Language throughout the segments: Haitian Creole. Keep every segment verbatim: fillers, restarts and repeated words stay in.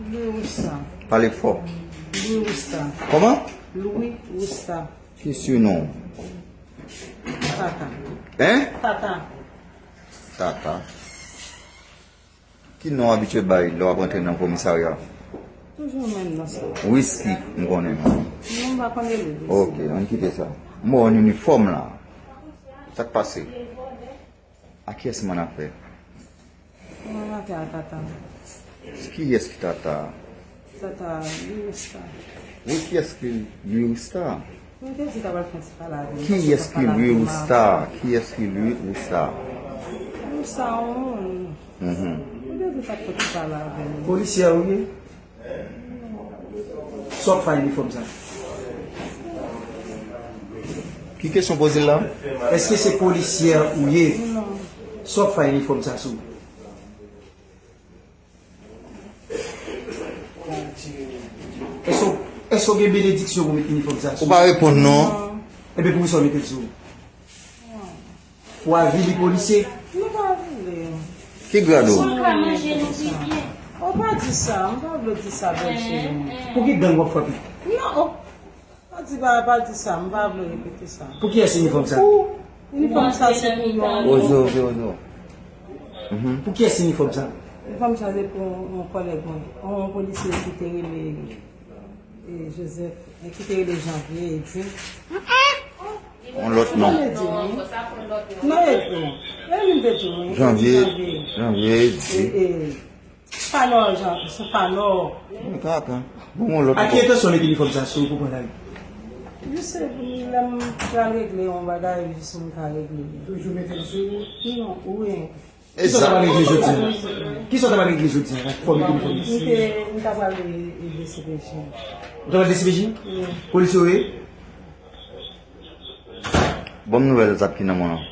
Louis Rousta. Pale fò. Louis Rousta. Kòman? Louis Rousta. Ki sinon? Tata. Hein? Tata. Tata. Ki non w abitye bay lè w ap rantre nan komisarya? Toujou menm nan sa. Whisky, m konnen non. Non, m pa konnen li. Ok, ann kite sa. M wè w nan inifòm la. Sa k pase? A kiyès m annafè? M annafè a Tata. Kiyès ki Tata? Tata Louis Rousta. Wi, kiyès ki Louis Rousta? Mwen te di ta pral fè ti pale avè m. Kiyès ki Louis Rousta? Kiyès ki Louis Rousta? Louis Rousta, yon moun. Mhm. Mwen te di ta fè ti pale avè m. Polisye ou ye? Sa w ap fè ak inifòm sa? Ki kesyon poze la? Èske se polisye ou ye? Non. Sa w ap fè ak inifòm sa sou? Èske w- èske w gen benediksyon pou met inifòm sa Ou sou? Pa reponn non. Ebyen poukisa w mete l sou? Pou avili polisye? Nou pa vle. Ki grad ou? Pou l ka manje nou pi byen. O pa di sa, m pa vle di sa bèl cheri. Pou ki gang w ap frape? Non, o. Pa di pa, pa di sa, m pa vle repete sa. Pou kiyès inifòm sa? Pou inifòm sa se pou yon. Ozo, ozo, ozo. Pou kiyès inifòm sa? Inifòm sa se pou yon kòlèg mwen, yon polisye ki te rele e, Joseph, e, ki te rele Janvier, e di. Yon lòt non. Mwen di wi. Non, e di. E vin te di wi. Janvier, Janvier, di. E, e, Fanò, Jan, se Fanò. Mwen kaka. Bon, yon lòt A ki ankò. entansyon w met inifòm sa sou pou pran lari? Jis se lè m pral regle yon bagay, jis m ka regle li. Toujou mete l sou. Non, wi. Kisa w ta pral Egzak. regle jodi a? Kisa w ta pral regle jodi a? Fò w mete inifòm M sou. te, m ta pral e, e D C P J. Ou ta pral D C P J? Wi. Polisye ou ye? Ban m nouvèl zam ki nan men w lan.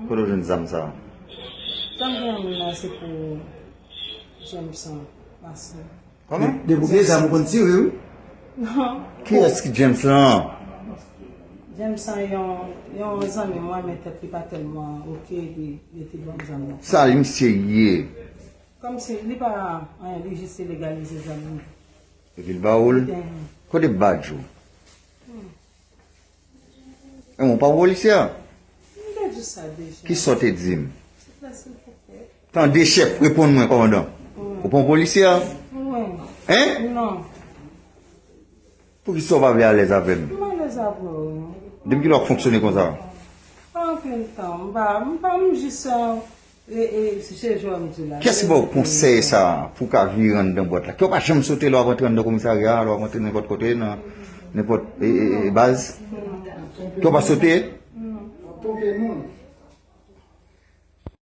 Kote w jwenn zam sa a? Sa m gen nan men m nan se pou Jameson Mason. Kòman? Depi w gen zam ou konn tire wi. Non. Kiyès ki James lan? Jameson yon, yon zanmi mwen, men tèt li pa tèlman oke, epi li te ban m zam nan. Sa li misye ye? Kòmsi li pa anyen, li jis te legalize zam li. Epi l ba ou l? Gen. Kote badj ou? E mwen pa polisye a? M te di sa deja. Kisa w te di m? Silvouplè, silvouplè. Tande chèf, reponn mwen kòmandan. Ou pa yon polisye a? Mwen. Hein? Non. Poukisa w pa vle alèz avè m? M alèz avè w. Depi kilè w ap fonksyone konsa? Pa anpil tan. M pa, m pa, m jis, e, e, se jòm di la. Kiyès ki ba w konsèy sa a pou w ka vire anndan bwat la? Ke w pa janm sote lè w ap antre anndan komisarya, lè w ap antre nenpòt kote, nan nenpòt e, e, e, baz? Ke w pa sote? Non.